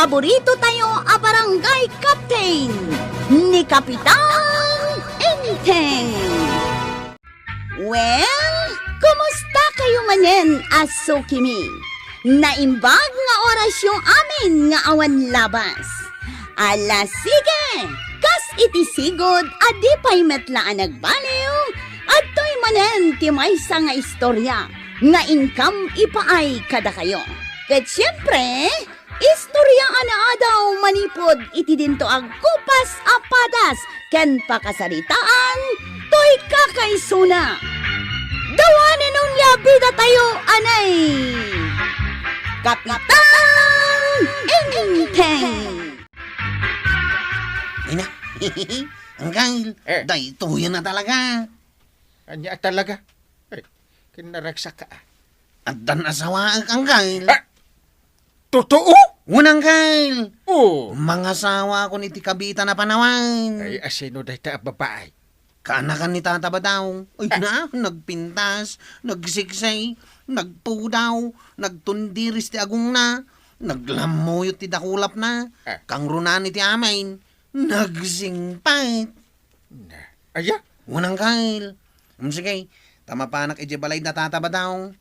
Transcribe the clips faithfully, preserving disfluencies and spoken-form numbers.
paborito tayo a barangay captain, ni Kapitan Enteng. Well, kumusta kayo manen a sukimi? Naimbag nga orasyo amin nga awan labas. Ala, sige! Kas iti sigud a di pay met la a nagbaliw, adtoy manen ti maysa nga istorya nga inkam ipaay kadakayo. Ket siempre, istorya a naadaw manipud iti dinto a gupas a padas ken pakasaritaan toy kakaisuna. Dawanen onia bidatayo anay Kapitan Enteng. Ina, Angkal, eh, daytoy na talaga. Ania talaga? Ay, kinaragsak ka, ah. Addan asawaek, Angkal. Ah, totoo? Wen, Angkal. Oh. Mangasawa akon iti kabitan a panawen. Ay, asino dayta a babae? Kaanakan ni Tata Badong. Ay, ah, na, nagpintas, nagsiksay, nagpudaw, nagtundiris ti agongna, naglammuyot ti dakulapna, ah, kangrunaan iti amin, nagsingpet. Na, aya? Wen, Angkal. Mm, sige, ta mapanak idiay balay da Tata Badong.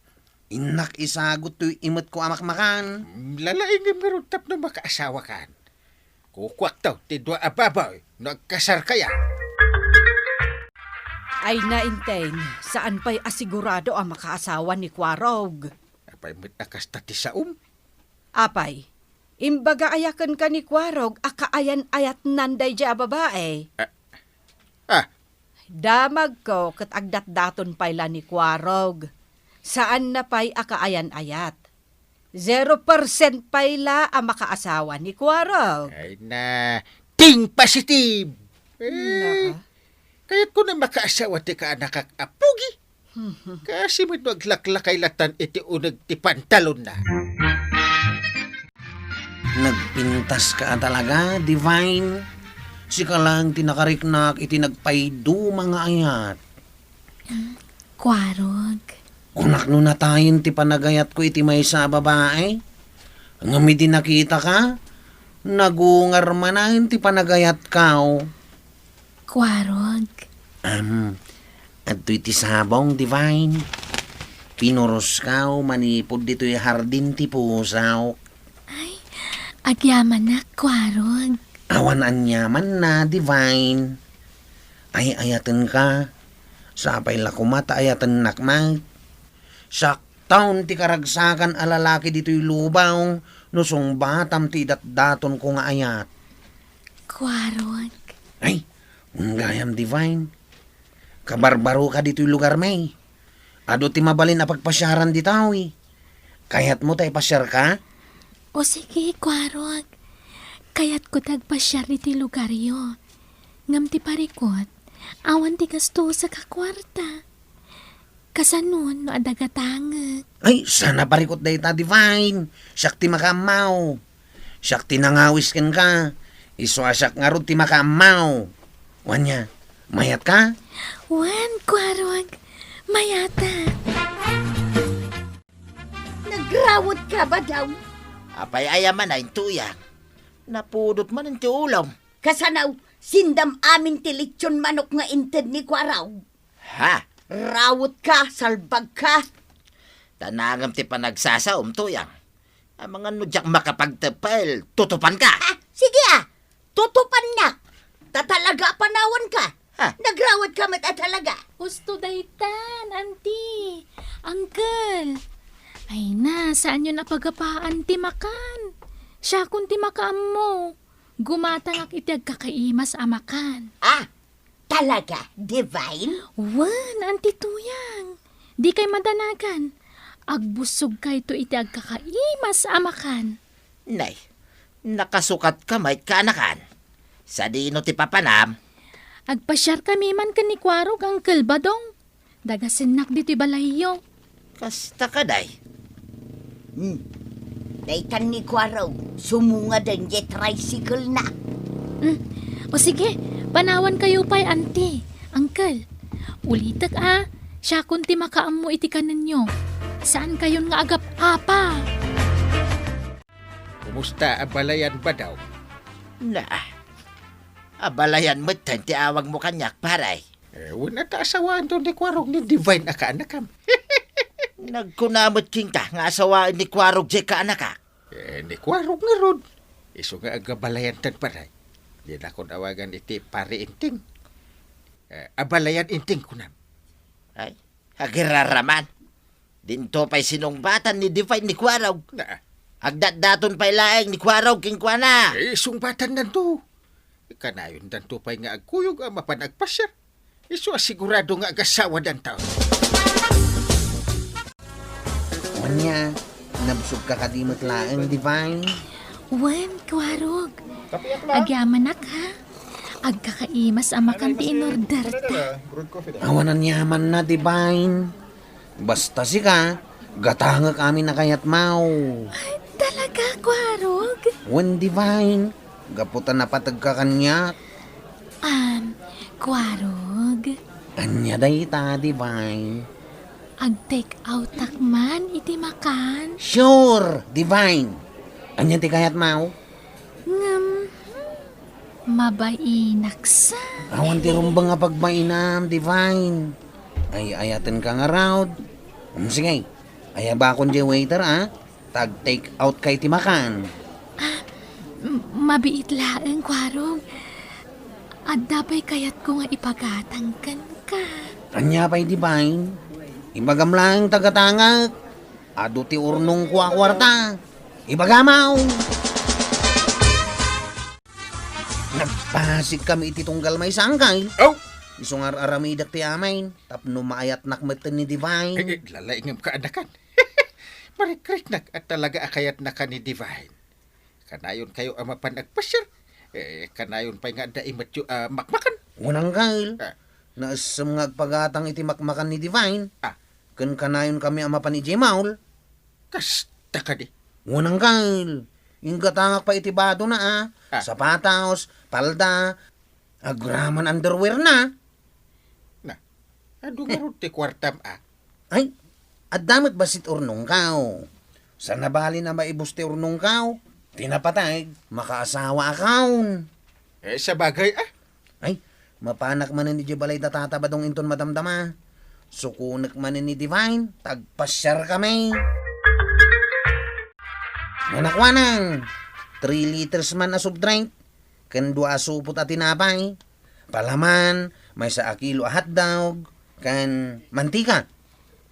Innak isagut toy imetko a makmakan. Mm, lalaingem ngarud tapno makaasawakan. Kukuakto ti dua a baboy no agkasarkayo. Ay na, Enteng, saan pay a sigurado a makaasawa ni Kuarog. Apay met a kasta ti saom? Apay, imbaga aya kenka ni Kuarog a kaayan-ayatnan daydiay a babae? Ah, ah. Damagko ket agdatdaton pay la ni Kuarog. Saanna pay a kaayan-ayat. Zero percent pay la a makaasawa ni Kuarog. Ay na, think positive. Eh, naa. Kayatko na makaasawa ti kaanakak a pugi. Kaasi met no aglaklakay latan iti uneg ti pantalonna. Nagpintaska a talaga, Divine. Sika laeng ti nakariknak iti nagpaiduma nga ayat. Kuarog. Kunak no natayen ti panagayatko iti maysa a babae. Ngem idi nakitaka, nagungar manen ti panagayatko. Kuarog. Am, adtoy ti sabong, Divine. Pinurosko manipud ditoy hardin ti pusok. Ay, agyamanak, Kuarog. Awan aniamanna, Divine. Ay-ayatenka. Sapay la koma ta ayatennak met. Saktaon ti karagsakan a lalaki ditoy lubong no sungbatam ti idatdatonko nga ayat. Kuarog. Ay, wen gayam, Divine. Kabarbaroka ditoy lugarmi. Adu ti mabalin a pagpasiaran ditoy. Kayatmo ta ipasiarka? O sige, Kuarog. Kayatko ti agpasiar iti lugaryo. Ngem ti parikut, awan ti gastosek a kuarta. Kasano no adda gatangek? Ay, saan a parikut dayta, Divine. Siak ti makaammo. Siak ti nangawis kenka. Isu a siak ngarud ti makaammo. Wen aya, mayatka? Wen, Kuarog. Mayatak. Nagrawetka, Badong? Apay aya manen, Tuyang? Napudot manen ti ulom. Kasano, sindam amin ti litson manok nga inted ni Kuarog. Ha? Rawetka, salbagka. Ta nangem ti panagsasaom, Tuyang. Amangan no diak makapagteppel, tutupanka. Ah, sige, ah. Tutupannak. Ta talaga a panawanka. Ha? Nagrawetka met a talaga. Usto daytan, Auntie, Uncle. Ay na, saanyon a pagapaan ti makan. Siakon ti makaammo. Gumatangak iti agkakaimas a makan. Ah, talaga, Divine? Wen, Auntie Tuyang. Dikay madanagan. Agbussogkayto iti agkakaimas a makan. Nay, nakasukatka met kaanakan. Sadino ti papanam? Agpasiarkami man ken ni Kuarog, Uncle Badong. Dagasennak ditoy balayyo. Kasta kadi? Hmm. Daytan ni Kuarog, sumungaden diay tricycle-na. Hmm. O sige, panawankayo pay, Auntie, Uncle. Ulitek a, siakon ti makaammo iti kanenyo. Saankayon nga agap-apa. Musta, abalayan, Badaw? Na, abalayan metten ti awagmo kaniak, pare. Eh, wen, ta asawaanto ni Kuarog ni Divine a kaanakam. Nagkuna met kenka nga asawaen ni Kuarog diay kaanakak. Eh, ni Kuarog ngarud. Isu nga agabalayantan, pare. Dinakon awagan iti Pare Inting. Eh, abalayan Inting, kunam. Ay, agiraraman. Dinto pay sinungbatan ni Divine ni Kuarog. Na. Agdatdaton pay laeng ni Kuarog kenkuana. Eh, sungbatan nanto. Kanayondanto pay nga agkuyog a mapan agpasiar. Isu a sigurado nga agasawadanto. Ania, nabsogka kadi met laeng, Divine? Wen, Kuarog. Agyamanak, ha? Agkakaimas a makan ti inorderta. Awan aniamanna, Divine. Basta sika, gatangek amin a kayatmo. Ay, talaga, Kuarog? Wen, Divine. Gapu ta napategka kaniak. Um, Kuarog? Ania dayta, Divine? Ag-take outak man iti makan? Sure, Divine. Ania ti kayatmo? Ngem, hmm, mabainak sa. Awan ti rumbeng a pagbainam, Divine. Ay-ayatenka ngarud. Um, sige, ayabakon diay waiter, a. Tag-take out ka iti makan. Ah, m-, mabiit laeng, Kuarog. Adda pay kayatko nga ipagatang kenka. Ania pay, Divine? Ibagam laeng ta gatangek. Adu ti urnongko a kuarta. Ibagam! Nagpasigkami iti tunggal maysa, Angkel. Aw! Isu nga ar-aramidek ti amin, tapno maayatnak metten ni Divine. Eh, eh, lalaingem kaanakan. Marikriknak a talaga a kayatnaka ni Divine. Kanayonkayo a mapan agpasiar. Eh, kanayon pay nga adda imetyo a makmakan. Wen, Angkel. Ah. Naessem nga agpagatang iti makmakan ni Divine. Ah. Ken kanayonkami a mapan idiay mall. Kasta kadi? Wen, Angkel. Inggatangak pay iti badona, a. Ah. Sapatos, palda, agraman underwear na. Na, adu ngarud ti kuartam, a? Ay, adda met bassit urnongko. Saan a bali a maibus ti urnongko? Ti napateg, makaasawaakon. Eh, sabagay, a? Ay, mapanak manen idiay balay da Tata Badong inton madamdama. Sukonek manen ni Divine, tagpasiarkami. Nanakuanang, three liters man a soft drink, ken dua a supot a tinapay, palaman, maysa a kilo a hotdog, ken mantika.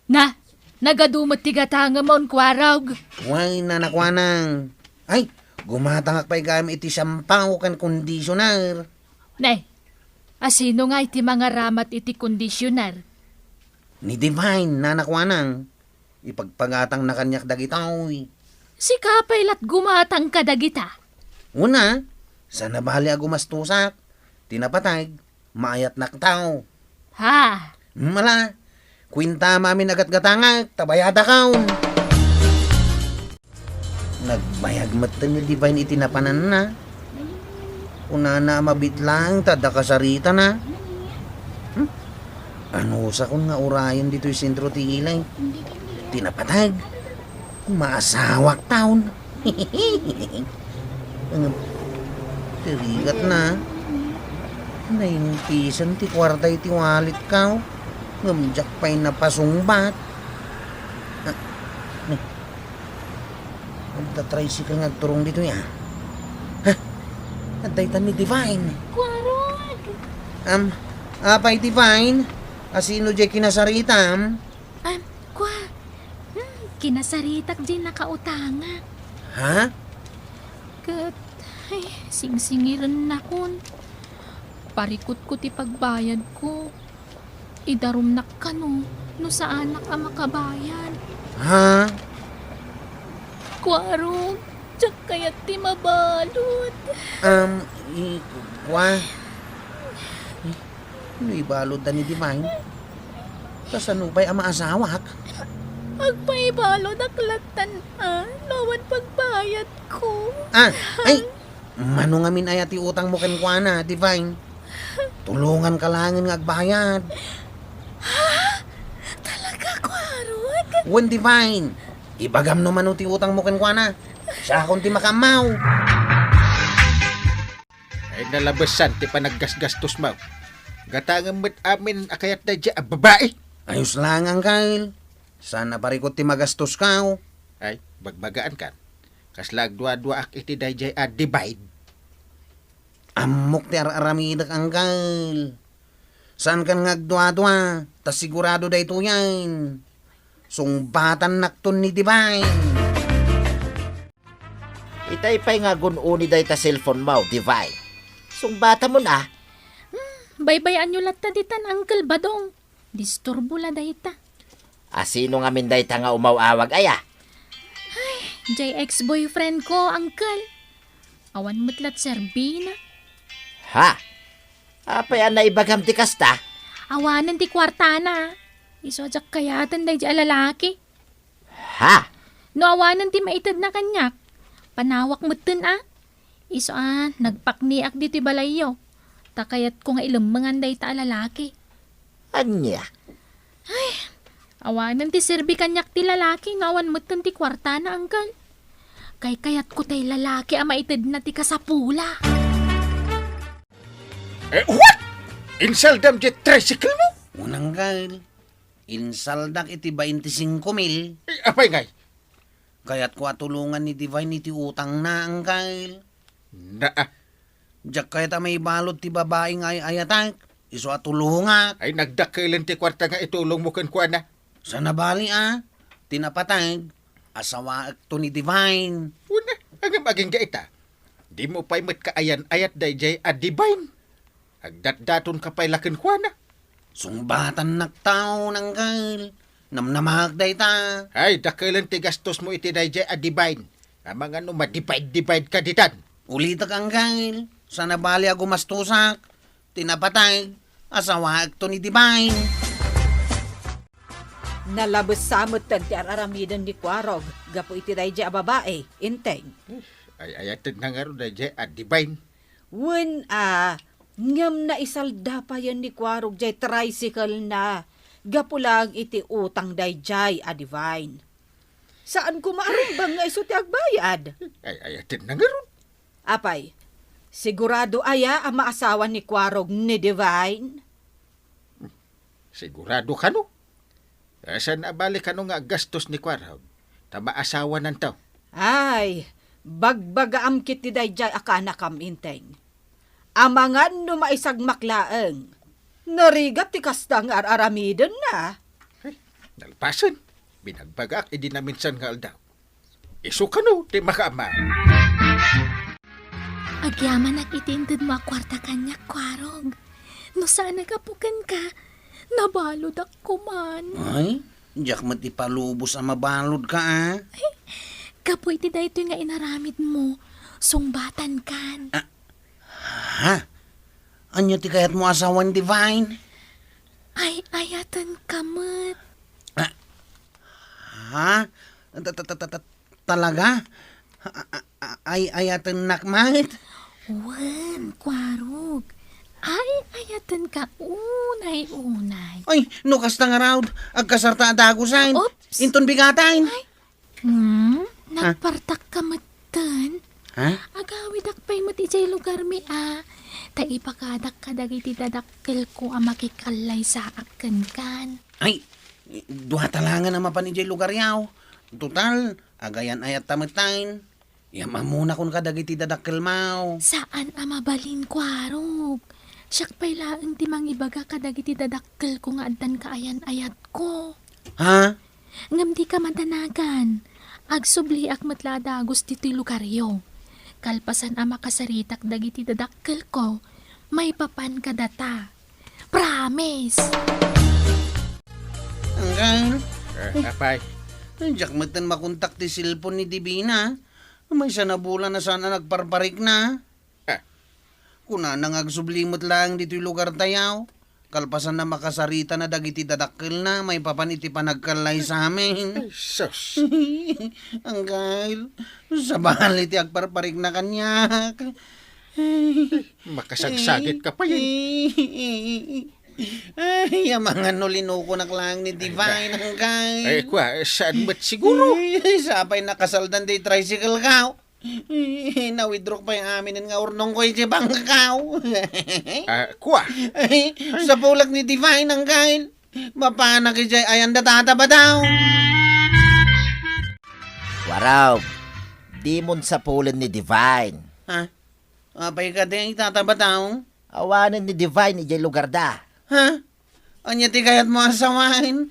Na, nagadu met ti gatangem, Kuarog. Wen, nanakuanang. Ay, gumatangak pay gayam iti shampoo ken conditioner. Ne, asino nga iti mangaramat iti conditioner? Ni Divine, nanakuanang. Ipagpagatangna kaniak dagitoy. Sika pay lat gumatang kadagita? Wen a, saan a bali a gumastosak. Ti napateg, maayatnakto. Ha? Mala, kuentam amin a gatgatangek, ta bayadakon. Nagbayag met ni Divine iti napananna. Kunana a mabiit laeng ta adda kasaritana. Hmm? Anusakon nga urayen ditoy sentro ti ilay. Ti napateg. Maasawakton. Ngem, ti rigatna. Nainpisen ti kuarta iti walletko. Ngem diak pay napasungbat. Ah, ni. Adda tricycle nga agturong ditoy, a. Ha? Adda ita ni Divine. Kuarog! Am, apay, Divine? Asino diay kinasaritam? Am, kua. Hmm, kinasaritak diay nakautangak. Ha? Ket, ay, singsingirennakon. Parikutko ti pagbayadko. Idarumnak kano no saanak a makabayad. Ha? Kuarog, diak kayat ti mabalud. Um, i-, kua? No ibaludda ni Divine, kasano pay a maasawak? Agpaibaludak lattan, a, no awan pagbayadko. Ah, ay, Mano ngamin aya ti utangmo kenkuana, Divine? Tulonganka laengen nga agbayad. Ha? Talaga, Kuarog? Wen, Divine. Ibagam no mano ti utangmo kenkuana. Akon ti makaammo. Ay, nalabesan ti panaggasgastos mo. Gatangem met amin a kayat daydiay a babai. Ayos lang, Angkel. Saan a parikut ti magastosko? Ay, bagbagaan kan. Kasla agduaduaak iti daydiay a divine. Ammok ti ar-aramidek, Angkel. Saan kan nga agduadua, ta sigurado daytoyen. Sungbatannakton ni Divine. Itay pay nga gun-oni dayta cellphone mo, Divine. Sungbatamon a. Hmm, baybay-anyo latta ditan, Uncle Badong. Disturbo la dayta. A, sino ngamin dayta nga umaw-awag aya? Ay, jay ex-boyfriend ko, Uncle. Awan met lat serbina. Ha? Apay a naibagam ti kasta? Awanen ti kuartana. Isu a diak kayaten daydi a lalaki. Ha? No awanen ti maitedna kaniak, panawak metten a. Isu a, nagpakniak ditoy balayyo. Ta kayatko nga ilemmengan dayta a lalaki. Ania? Ay, awanen ti serbi kaniak ti lalaki no awan metten ti kuartana, Uncle. Kaykayatko tay lalaki a maitedna ti kasapula. Eh, what? Insaldam diay tricycle mo? Unang, Kyle. Insaldak iti bainti singko mil. Eh, apay ngay? Kayatko a tulongan ni Divine iti utangna, Uncle. Naa. Diak kayat a maibalud ti babai nga ay-ayatak. Isu a tulongak. Ay, nagdakkelen ti kuarta nga itulongmo kenkuana. Saan a bali a. Ti napateg, asawaekto ni Divine. Una, ngem agingga ita. Dimo pay met kaayan-ayat daydiay a Divine. Agdatdatonka pay la kenkuana. Sungbatannakto, Uncle. Namnamaak dayta. Ay, dakkelen ti gastosmo iti daydiay a Divine. Amangan no ma-divide-divide ka ditan. Ulitek, Uncle. Saan a bali a gumastosak. Ti napateg, asawaekto ni Divine. Nalabes sa metten ti ar-aramiden ni Kuarog gapu iti daydiay a babai, Enteng. Ay-ayatenna ngarud daydiay a Divine. Wen a, ngem naisalda payen ni Kuarog jay tricycle-na gapu laeng iti utang daydiay a Divine. Saan koma a rumbeng nga isu ti agbayad. Ay-ayatenna ngarud. Apay, sigurado aya a maasawa ni Kuarog ni Divine? Sigurado kano? Eh, saan a bali kano nga aggastos ni Kuarog? Ta maasawananto. Ay, bagbagaam ketdi daydiay a kaanakam, Enteng. Amangan no maisagmak laeng. Narigat ti kasta nga ar-aramidenna. Ay, nalpasen. Binagbagaak idi naminsan nga aldaw. Isu kano ti makaammo. Agyamanak iti intedmo a kuarta kaniak, Kuarog. No saan a gapu kenka, nabaludak koman. Ay, diak met ipalubos a mabaludka, a. Ay, gapu iti daytoy nga inaramidmo, sungbatankan. Ah, ha? Ania ti kayatmo a sawen, Divine? Ay-ayatenka met. Ah, ha? Ta-, ta-, ta-, ta-, ta-, talaga? A-, a-, a-, ay-ayatennak met? Wen, Kuarog. Ay-ayatenka unay-unay. Ay, no kasta ngarud, agkasarta a dagusen. Oops. Inton bigaten. Ay. Hmm? Ha? Nagpartakka metten? Ha? Agawidak pay met idiay lugarmi a. Ta ipakadak kadagiti dadakkelko a makikallaysaak kenkan. Ay, dua ta laengen a mapan idiay lugaryo. Total, agayan-ayatta metten. Yam-ammonakon kadagiti dadakkelmo. Saan a mabalin, Kuarog. Siak pay laeng ti mangibaga kadagiti dadakkelko nga addan kaayan-ayatko. Ha? Ngem dika madanagan. Agsubliak met la a dagus ditoy lugaryo. Kalpasan a makasaritak dagiti dadakkelko, maipapan kadata. Promise! Angkan? Eh, apay? Diak metten makontak ti cellphone ni Divine. Maysa a bulan a saan a nagparparikna. Ah. Kunana nga agsubli met laeng ditoy lugartayo. Kalpasan a makasaritana dagiti dadakkelna maipapan iti panagkallaysamin. Ay, sus. Angkel, sabali ti agparparikna kaniak. Makasagsagit ka pay. Ay, amangan no linukonak laeng ni Divine, angkel. Ay, kua, saan met siguro? Ay, sapay nakasaldan ti tricycle ko. Nawidrok pay aminen nga urnongko iti bangkaw. Ah, kua? Sapulek ni Divine, Uncle. Mapanak idiay ayanda, Tata Badaw. Warog, dimon sapulen ni Divine. Ha? Apay kadi, Tata Badaw? Awanen ni Divine idiay lugarda. Ha? Ania ti kayatmo a sawen?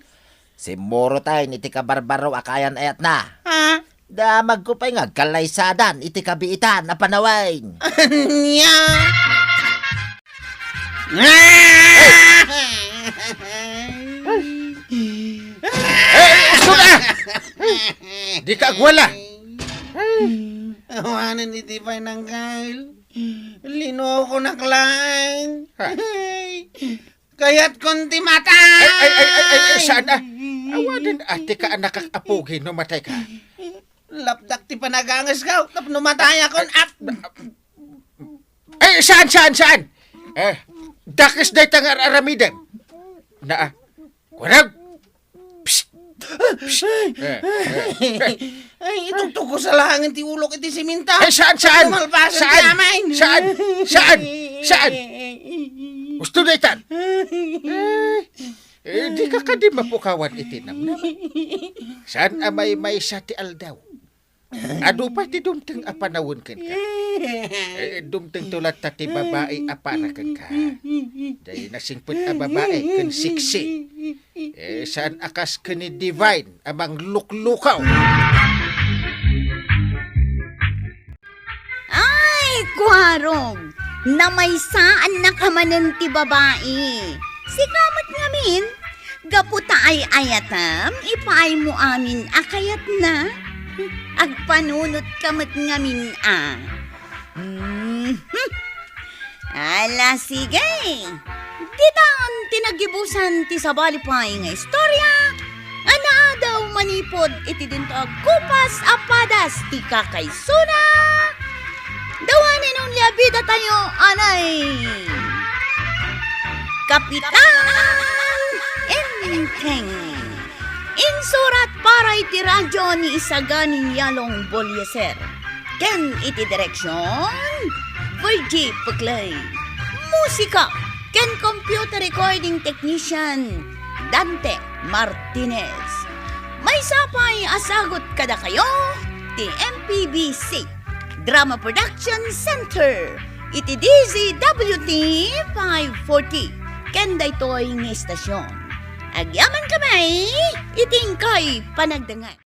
Simmurot tayo iti kabarbaro a kaayan-ayatna. Ha? Damagko pay nga agkallaysadan iti kabiitan a panawen. Ania? Eh, usto na! Dika agwala! Awanen iti pay, Uncle. Linokonak laeng. Ha? Kayatkon ti matay! Ay, ay, ay, ay, ay, ay, saan a? Awanen, ati ka, anak, apugi no matay ka. Lapdak ti panagangas ka, tapno matayakon, ap-, Ay, saan, saan, saan? Eh, dakes dayta nga ar-aramidem. Naa, kurag. Psst! Psst! Eh, eh, eh. Ay, itugtog ko sa langit ti ulok iti siminta. Ay, saan, saan? Malpasan ti Saan? Amin. Saan? Saan? Saan? Gusto na itan. Eh, eh, di ka kadi mapukawan iti namnam. Saan a maymaysa ti aldaw? Adu pay ti dumteng a panawen kenka. Eh, dumteng to latta ti babai a para kenka. Dayta nasingpet a babai ken sexy. Eh, saan a kas ken ni Divine a mangluklukaw. Ay, kuarog! Namaysaannaka manen ti babai. Sika met ngamin, gapu ta ay-ayatam, ipaaymo amin a kayatna. Agpanunot ka met ngamin a. Mhm. Ala, sige. Ditan ti naggibusan ti sabali pay nga istorya, a naadaw manipud iti dinto a kupas a padas ti kakaisuna. The one and only a bida tayo, anay Kapitan Enteng. Insurat para iti radyo ni Isagani Yalong Bolieser. Ken iti direksyon, Virgie Puclay. Musika ken computer recording technician, Dante Martinez. Maysa pay a sagut kadakayo ti M P B C Drama Production Center iti D Z W T five forty ken daytoy nga istasyon. Agyaman kami iti inkay panagdengngeg.